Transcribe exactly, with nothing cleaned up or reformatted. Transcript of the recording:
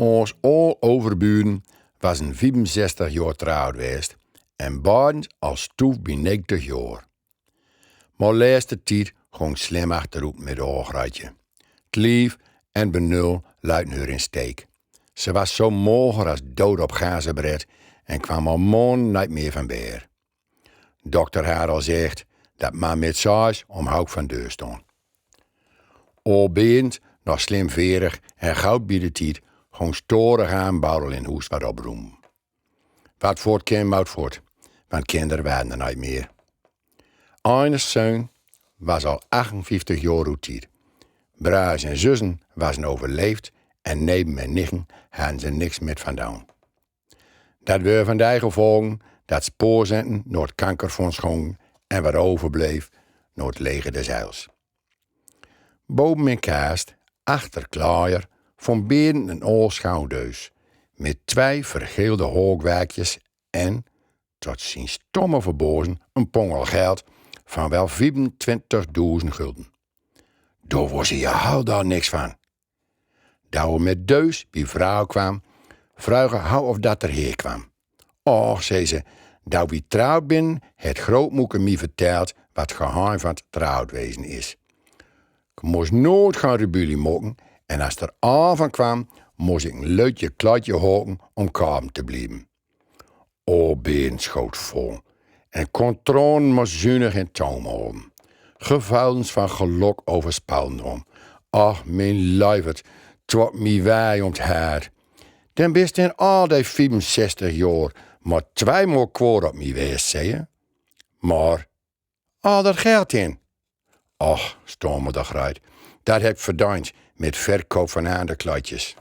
Ons ool overburen was en fiefensestich joar trouwd west en badend al stoef bi negentig joar. Mar leste tied gong slim achteroep met de oagruitje. 't Lief en benul luiten heur in steek. Ze was zo mager as dood op gazebred en kwam al maanden nit meer van beer. Dokter had al zegd dat ma met zes omhoog van deur stond. Ool Berend, nog slim veertig en goud bi de tied, gong storig aan bouwel in hoes wat oproemen. Wat voort kin, moot voort, want kinder waren er nit meer. Eines zoon was al achtenfieftig joar oet tied. Bruis en zussen wasen overleefd en neven en nichten hadden ze niks met van doon. Dat weur van die gevolgen dat spoorzenten noa 't kankerfonds gongen en wat overbleef noa 't leger des heils. Boven in kast, achter Klaaier, vond Berend en ool schouwdeus met twee vergeelde hoogwerkjes en, tot zien stomme verbozen, een pongel geld van wel viefentwintigdoezend gulden. Doa wos ie je haldal niks van. Doa wie met deus bi vrouw kwam, vreuge hou of dat er heer kwam. Och, zei ze, doa wie trouwd bin, het grootmoeke mie verteld wat geheim van 't trouwd wezen is. Ik mos nooit gaan rebellie mokken en as er aan van kwam, mos ik een leutje kladje hoken om kaben te blieven. Ool Berend schoot vol en kon tranen maar zunig in toom houden. Gevoelens van gelok overspalden hom. Ach, mien leeverd, 't woat mie wei om 't hart. Den bist in al die fiefensestig joar maar tweemaal kwaod op mie west, zei je. Maar al dat geld in? Och, stomelde Gruit, dat heb ik verdeend met verkoop van ander kladjes.